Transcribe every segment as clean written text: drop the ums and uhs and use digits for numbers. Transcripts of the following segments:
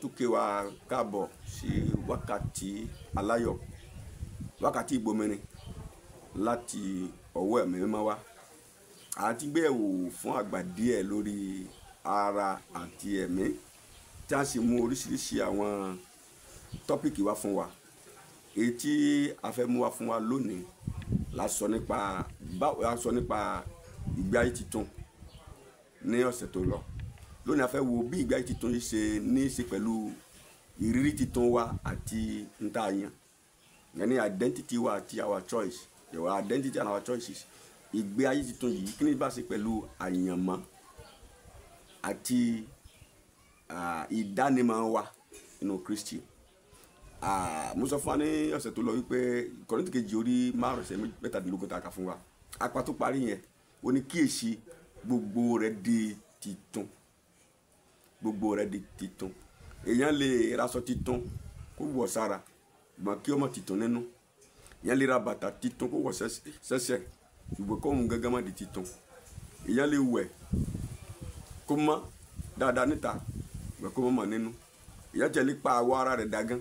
Tún kí wa káàbọ̀ sí wákàtí aláyọ̀, wákàtí ìbomirin láti ọwọ́ Ẹ̀mí Mímọ́ wá. A ti gbé ẹ̀wò fún àgbà díẹ̀ lórí ara àti ẹ̀mí, tí a sì mú oríṣiríṣi àwọn tọ́pìkì wá fún wa. Èyí tí a fẹ́ mú wá fún wa lónìí la sọ nípa, la sọ nípa ìgbé ayé titun ní ọ̀sẹ̀ tó lọ. Lónìí a fẹ́ wo bí ìgbé ayé titun yìí ṣe ní í ṣe pẹ̀lú ìrírí titun wa àti n tá a yàn. Ìyẹn ní identity wa àti our choice, our identity and our choices. Ìgbé ayé titun yìí kí ni bá ṣe pẹ̀lú àyànmọ́ àti ìdánimọ̀ wa nínú Kristi. Mo sọ fún wa ní ọ̀sẹ̀ tó lọ wípé Kọ́ríńtì kejì orí 5 ẹsẹ̀ 17 tá a kà fún wa. Apá tó parí yẹn, ó ní kíyèsí gbogbo rẹ̀ di titun. Gbogbo rẹ̀ di titun. Èèyàn lè raṣọ titun kó wọ̀ sára, ṣùgbọ́n kí ó má titun nínú. Èèyàn lè ra bàtà titun kó wọ̀ sẹ́sẹ̀, ṣùgbọ́n kó òun gangan má di titun. Èèyàn lè wẹ̀ kó mọ́ dáadáa níta, ṣùgbọ́n kó mọ́ mọ́ nínú. Èèyàn jẹ́ lè pa àwọ̀ ara rẹ̀ dà gan,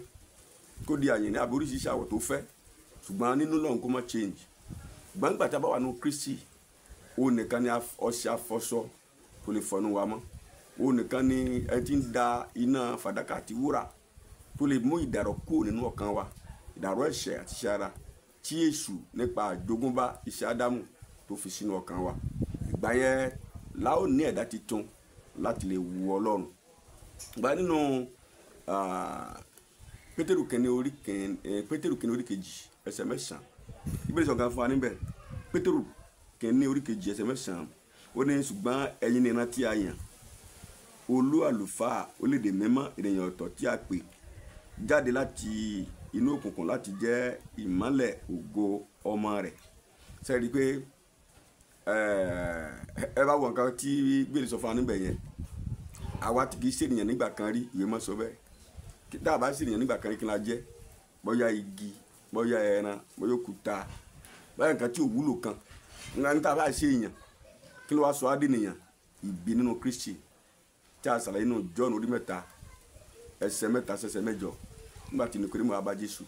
kó di àyìnrín àbí oríṣiríṣi àwọ̀ tó fẹ́, ṣùgbọ́n nínú lọ́hùn kó má change. Ṣùgbọ́n nígbà tí a bá wà nínú Kristi, òun nìkan ni ọṣẹ afọṣọ tó lè fọnú wa mọ́. Òun nìkan ni ẹ ti ń da iná fàdákà àti wúrà tó lè mú ìdàrọ̀ kúrò nínú ọkàn wa, ìdàrọ̀ ẹ̀ṣẹ̀ àti iṣẹ́ ara tí èṣù nípa àjogúnbá iṣẹ́ Ádámù tó fi sínú ọkàn wa. Ìgbà yẹn la ó ní ẹ̀dá titun láti lè wu Ọlọ́run. Ìgbà nínú Pétérù kìíní orí kejì ẹsẹ̀ 9. Ìbéèrè sọ̀kan fún wa níbẹ̀. Pétérù kìíní orí kejì ẹsẹ̀ 9. Ó ní ṣùgbọ́n ẹ̀yin ni ìran tí a yàn, olú àlùfáà, orílẹ̀-èdè mímọ́, ènìyàn ọ̀tọ̀ tí a pè jáde láti inú òkùnkùn láti jẹ́ ìmọ́lẹ̀ ògo ọmọ rẹ̀. Ṣé ẹ rí i pé ẹ bá wo nǹkan tí Bíbélì sọ fún wa níbẹ̀ yẹn, àwa tí kì í ṣe ènìyàn nígbà kan rí, ìwé mọ́ sọ bẹ́ẹ̀. Tá a bá ṣe ènìyàn nígbà kan rí, kí la jẹ́? Bóyá igi, bóyá ẹran, bóyá òkúta, bóyá nǹkan tí ò wúlò kan. Nǹkan tá a bá ṣe èèyàn, kí ló wá sọ á dé ènìyàn? Ìbí nínú Kristi tí a ṣàlàyé nínú Jọ́ọ̀nù orí 3 ẹsẹ̀ 3 sí ẹsẹ̀ 8 nígbà tí Nikodémù wá bá Jésù.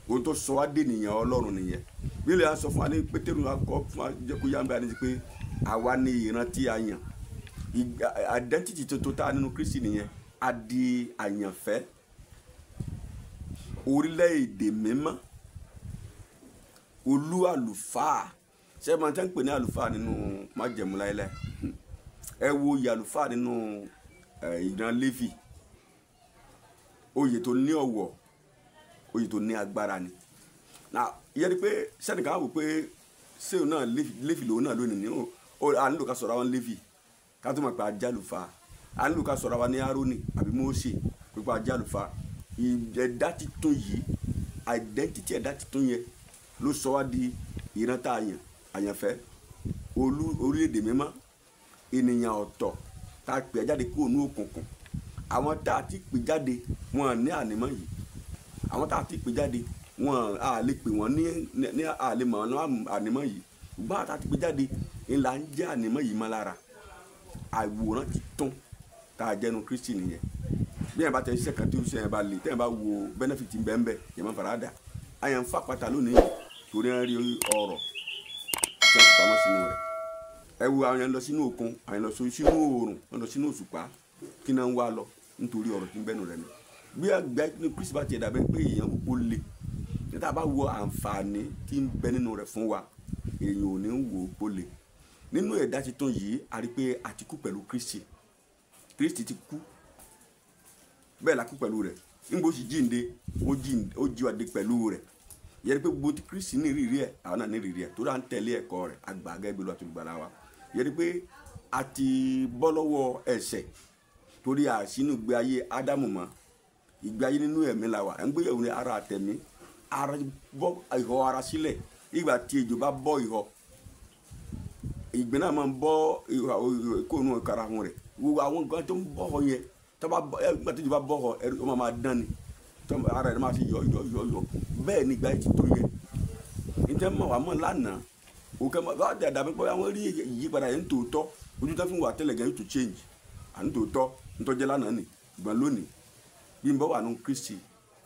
Ohun tó sọ wá dé ènìyàn Ọlọ́run nìyẹn. Bíbélì á sọ fún wa ní Pétérù á kọ́ fún wa jẹ́ kó yá ń bá ní pé àwa ni ìran tí a yàn. Identity tuntun tá a nínú Kristi nìyẹn. A di àyànfẹ́, orílẹ̀-èdè mímọ́, olú àlùfáà. Ṣé ẹ máa tẹ́ ń pè ní àlùfáà nínú májẹ̀mú láéláé? Ẹ wo oyè àlùfáà nínú ìran Léfì. Oyè tó ní ọ̀wọ̀, oyè tó ní agbára ni. Now, ìyẹn ni pé sẹ́nìkan á wò pé ṣé òun náà Léfì lòun náà lónìí ní o, a nílò ká sọ̀rọ̀ àwọn Léfì ká tó mọ̀ pé ajá àlùfáà. A nílò ká sọ̀rọ̀ àwọn ní Árónì àbí Mósè pé ajá àlùfáà. Ẹ̀dá titun yìí, identity ẹ̀dá titun yẹn ló sọ wá di ìran tá a yàn, àyànfẹ́, olú orílẹ̀-èdè mímọ́, ènìyàn ọ̀tọ̀ tá a pè jáde kúrò ní òkùnkùn. Àwọn tá a ti pè jáde wọn ní ànímọ́ yìí. Àwọn tá a ti pè jáde wọn a lè pè wọ́n ní a lè mọ̀ ọ́n ànímọ́ yìí. Ṣùgbọ́n àwọn tá a ti pè jáde ńlá ń jẹ́ ànímọ́ yìí mọ́ lára. Àwòrán titun tá a jẹ́nu Kristi nìyẹn. Bí ẹ̀ bá tẹ iṣẹ́ kan tí iṣẹ́ yẹn bá le, tẹ́ ẹ̀ bá wo benefit ń bẹ́ẹ̀ bẹ́ẹ̀, yẹn máa fara dà. Àyàn ń fàpàtà lónìí torí ẹ̀ ń rí ọrọ̀ tí wọ́n fi pamọ́ sínú rẹ̀. Ẹ wo àwọn yẹn lọ sínú òkun, àwọn yẹn lọ sínú oòrùn, wọ́n lọ sínú òṣùpá, kí náà ń wá lọ nítorí ọrọ̀ tí ń bẹ́nu rẹ̀ ni. Bí àgbẹ̀ ní Kristi bá tiẹ̀ dàbẹ́ pé èèyàn kò le, ní tá a bá wo àǹfààní tí ń bẹ nínú rẹ̀ fún wa, èèyàn ò ní wò ó pó le. Nínú ẹ̀dá titun yìí, a rí pé a ti kú pẹ̀lú Kristi. Kristi ti kú, bẹ́ẹ̀ la kú pẹ̀lú rẹ̀. Nígbà ó sì jíǹde, ó jí wa dé pẹ̀lú rẹ̀. Ìyẹn ni pé gbogbo tí Kristi ní ìrírí ẹ̀, àwọn náà ní ìrírí ẹ̀, torí à ń tẹ̀lé ẹ̀kọ́ rẹ̀, a gbà á gẹ́gẹ́ bí Olúwa àti Olùgbàlà wa. Ìyẹn ni pé a ti bọ́ lọ́wọ́ ẹ̀ṣẹ̀ torí a sínú ìgbé ayé Ádámù mọ́. Ìgbé ayé nínú ẹ̀mí la wà. À ń gbé ìyẹ̀wò ní ara àtẹ̀mí. Ara bọ́ ihò ara sílẹ̀. Ìgbà tí ejò bá bọ́ ihò, ìgbín náà máa ń bọ́ ihò kóònù karahun rẹ̀. Gbogbo àwọn nǹkan tó ń bọ́ họ yẹn, tó bá bọ́, ìgbà tí ejò bá bọ́ họ, ẹrú ó máa dán ni. Ara rẹ̀ máa ṣe yọ yọ yọ yọ. Bẹ́ẹ̀ ni ìgbà yẹn ti tó yẹn. Ǹjẹ́ mọ̀ wá mọ̀ lánàá? Òkè mọ̀ bá dàbí pé àwọn rí ìyípadà yẹn ń tòótọ́. Ojú tó fi wà tẹ́lẹ̀ gan yóò tún change. À ń tòótọ́, ń tọ́jẹ́ lánàá ni, ṣùgbọ́n lónìí. Bí n bọ́ wà nù Kristi,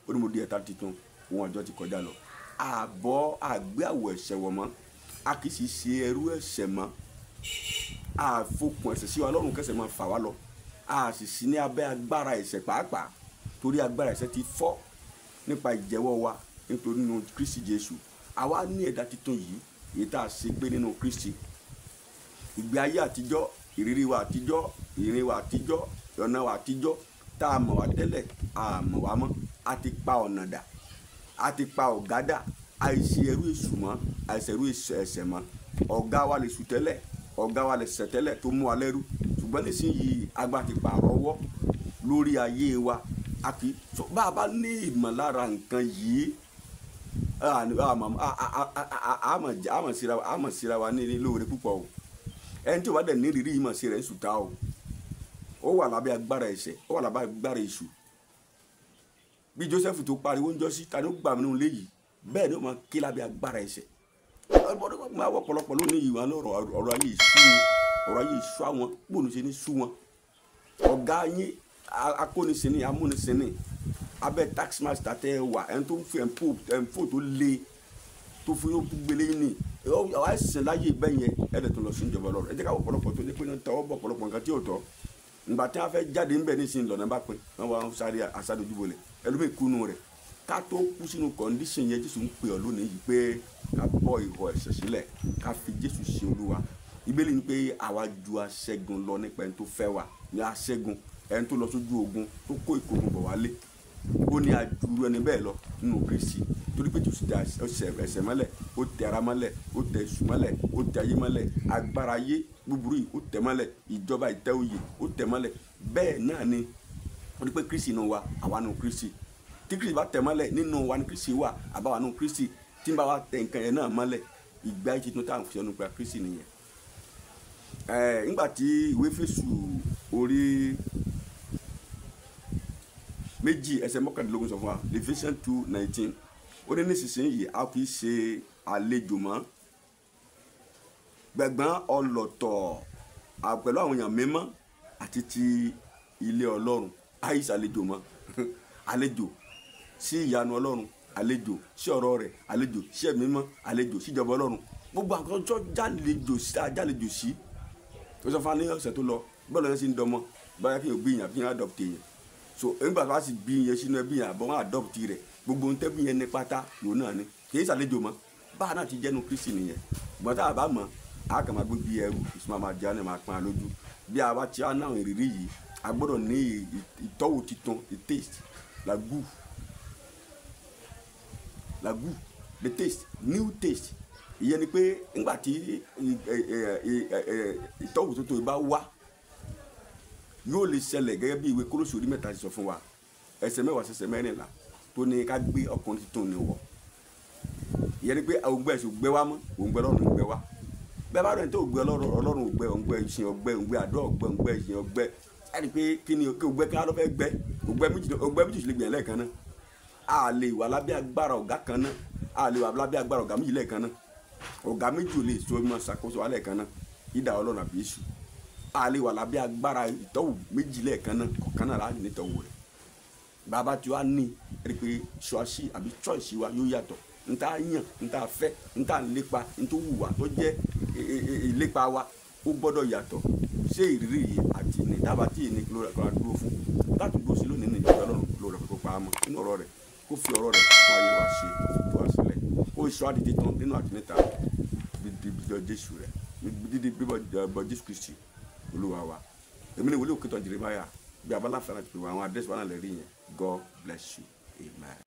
ó ní mo di ẹ̀ta tuntun, òun ọjọ́ ti kọjá lọ. Àbọ̀ àgbé àwọ̀ ẹ̀ṣẹ̀ wọ̀ mọ́, a kì í sì ṣe ẹrú ẹ̀ṣẹ̀ mọ́. Àfokùn ẹ̀ṣẹ̀ sí wa lọ́rùn kẹsẹ̀ máa fà wá lọ. A sì sí ní abẹ́ agbára ẹ̀ṣẹ̀ pàápàá, torí agbára ẹ̀ṣẹ̀ ti fọ́ nípa ìjẹ́wọ́ wa nítorí nínú Kristi Jésù. Àwa ní ẹ̀dá tuntun yìí, èyí tá a ṣe pé nínú Kristi. Ìgbé ayé àtijọ́, ìrírí wa àtijọ́, ìrìn wa àtijọ́, ọ̀nà wa àtijọ́ tá a mọ̀ wá tẹ́lẹ̀, a mọ̀ wá mọ́. A ti pa ọ̀nà dà, a ti pa ọ̀gá dà, àìsí ẹrú èṣù mọ́, àìsí ẹrú ẹ̀ṣẹ̀ mọ́. Ọ̀gá wa lè sùn tẹ́lẹ̀, ọ̀gá wa lè ṣẹ̀ tẹ́lẹ̀ tó mú wa lẹ́rú. Ṣùgbọ́n nísìnyí agbára ti pààrọ̀ ọwọ́ lórí ayé wa. A kì í bá a bá ní ìmọ̀lára nǹkan yìí, a mọ̀ síra wa ní lóore púpọ̀ o. Ẹni tí ó bá dẹ̀ ní ìrírí yìí mọ̀ sí rẹ̀ ń sùtá o. Ó wà lábẹ́ agbára ẹ̀ṣẹ̀, ó wà lábẹ́ agbára èṣù. Bí Joseph tó pariwo ń jọ́sí, ta ni ó gbà mí nínú ilé yìí? Bẹ́ẹ̀ ni ó máa ké lábẹ́ agbára ẹ̀ṣẹ̀. Máa wọ ọ̀pọ̀lọpọ̀ lónìí yìí wọn lọ́rọ̀ ọ̀rọ̀ ayé ìṣú, ọ̀rọ̀ ayé ìṣú àwọn bóun ṣe ní sú wọn. Ọ̀gá yín akónisìnì, amúnisìnì, abẹ́ tax master tẹ́ ẹ wà, ẹni tó ń fi ẹ̀ǹfò tó le tó fi ó gbélé yín ni àìsàn láyé bẹ́ẹ̀ yẹn, ẹ̀ lè tún lọ sí ìjọba Ọlọ́run. Ẹ jẹ́ ká wọ ọ̀pọ̀lọpọ̀ tó ní pé tọwọ́ bọ̀ ọ̀pọ̀lọpọ̀ nǹkan tí ò tọ́. Ìgbà tí wọ́n fẹ́ jáde ńbẹ̀ nísìnyí lọ́nà bá pin, wọ́n wá ń sáré àsádójúbolẹ̀, ẹlòmíì kúnú rẹ̀. Ká tó kú sínú kọ́ndíṣìn yẹn, Jésù ń pè ọ́ lónìí yìí pé ká bọ́ ìhọ ẹ̀ṣẹ̀ sílẹ̀, ká fi Jésù ṣe Olúwa. Ìbéèrè ni pé àwa ju aṣẹ́gun lọ nípa ẹni tó fẹ́ wa ní aṣẹ́gun, ẹni tó lọ sójú ogun tó kó ìkógun bọ̀ wálé. Ó ní ajuru ẹni bẹ́ẹ̀ lọ nínú Kristi, torí pé Jésù tẹ ẹ̀ṣẹ̀ mọ́lẹ̀, ó tẹ ara mọ́lẹ̀, ó tẹ èṣù mọ́lẹ̀, ó tẹ ayé mọ́lẹ̀, agbára ayé búburú yìí ó tẹ mọ́lẹ̀, ìjọba ìtẹ́ oyè ó tẹ mọ́lẹ̀. Bẹ́ẹ̀ náà ni ó ní pé Kristi nínú wa, àwa nínú Kristi. Tí Kristi bá tẹ mọ́lẹ̀ nínú wa ni Kristi wà, àbá wa nínú Kristi. Tí ń bá wa tẹ nǹkan yẹn náà mọ́lẹ̀, ìgbé ayé tuntun tá à ń fi ọdún pa Kristi nìyẹn. Nígbà tí ìwé Éfésù orí 2 ẹsẹ̀ 19 sọ fún wa, Ephesians 2:19, ó ní nísinsìnyí a kì í ṣe àlejò mọ́, gbẹ̀gbọ́n ọlọ́tọ̀ pẹ̀lú àwọn èèyàn mímọ́ àti ti ilé Ọlọ́run. Àìsí àlejò mọ́, àlejò sí ìyanu Ọlọ́run, àlejò sí ọ̀rọ̀ rẹ̀, àlejò sí ẹ̀mí mímọ́, àlejò sí ìjọba Ọlọ́run. Gbogbo àwọn tó jálejò sí, jálejò sí. Ó sọ fún wa ní ọ̀sẹ̀ tó lọ, bẹ́ẹ̀ lọ́yẹ́ sí ń dọmọ, báyà kí n bí yàn, kí n adopt yẹn. So nígbà tó bá sì bí yẹn sínú ẹbí yẹn, àbọ̀ wọn adopt rẹ̀, gbogbo ohun tẹ́bí yẹn ní pátá lòun náà ni. Kì í ṣàlejò mọ́, báà náà ti jẹ́nu Kristi nìyẹn. Ṣùgbọ́n tá a bá mọ̀, a kàn máa gbé bí ẹrù, ìsúnmọ́ máa jẹ́ àná máa pọ́n a lójú. Bí a bá ti á náà ìrírí yìí, a gbọ́dọ̀ ní ìtọ́wò titun, the taste, la goût, la goût, the taste, new taste. Ìyẹn ni pé nígbà tí ìtọ́wò tuntun yìí bá wá, yóò lè ṣẹlẹ̀ gẹ́gẹ́ bí ìwé Kólósè orí 3 ti sọ fún wa, ẹsẹ̀ 10 sí ẹsẹ̀ 14, tó ní ká gbé ọkùnrin tuntun ní wọ̀. Ìyẹn ni pé òǹgbẹ ẹ̀sùn gbẹ wá mọ́, òǹgbẹ Ọlọ́run gbẹ wá. Bẹ́ẹ̀ bá rẹ̀ tó òǹgbẹ Ọlọ́run òǹgbẹ, òǹgbẹ ìsìn ọgbẹ, òǹgbẹ àdó ọgbẹ, òǹgbẹ ìsìn ọgbẹ. Ẹ rí i pé kí ni kí òǹgbẹ kí á lọ fẹ́ gbẹ, òǹgbẹ méjì lè gbìyànjú lẹ́ẹ̀kan náà. A lè wà lábẹ́ agbára ọ̀gá kan náà, a lè wà lábẹ́ agbára ọ̀gá méjì lẹ́ẹ̀kan náà. Ọ̀gá méjì ò lè so mọ́ ṣàkóso wa lẹ́ẹ̀kan náà, ìdá Ọlọ́run àbí èṣù. A lè wà lábẹ́ agbára ìtọ́wò méjì lẹ́ẹ̀kan náà, ọ̀kan náà láti ní ìtọ́wò rẹ̀. Bàbá tí wàá ní, ẹ rí i pé ṣọ́ọ̀ṣì àbí choice wa yóò yàtọ̀. N ta yàn, n ta fẹ́, n ta lépa, n tó wù wá tó jẹ́ ìlépa wa, ó gbọ́dọ̀ yàtọ̀. Ṣé ìrírí yìí àti ní dábàá tí ìní kí ló rẹ̀ kọ́ra dúró fún? Láti dúró sí lónìí ní ìjọba Ọlọ́run ló rẹ̀ kó pa á mọ́ nínú ọ̀rọ̀ rẹ̀, kó fi ọ̀rọ̀ rẹ̀ fún ayé wa ṣe, kó fi tú wa sílẹ̀, kó sọ àdìdì tán nínú àti níta bíbí Jésù rẹ̀, dídí bíbọ̀ Jésù Kristi Olúwa wa. Èmi ni wòlíì Òkìtàn Jeremiah, bí abala fẹ́ràn ti pè wá, àwọn àdírẹ́sì wa náà lè rí yẹn. God bless you. Amen.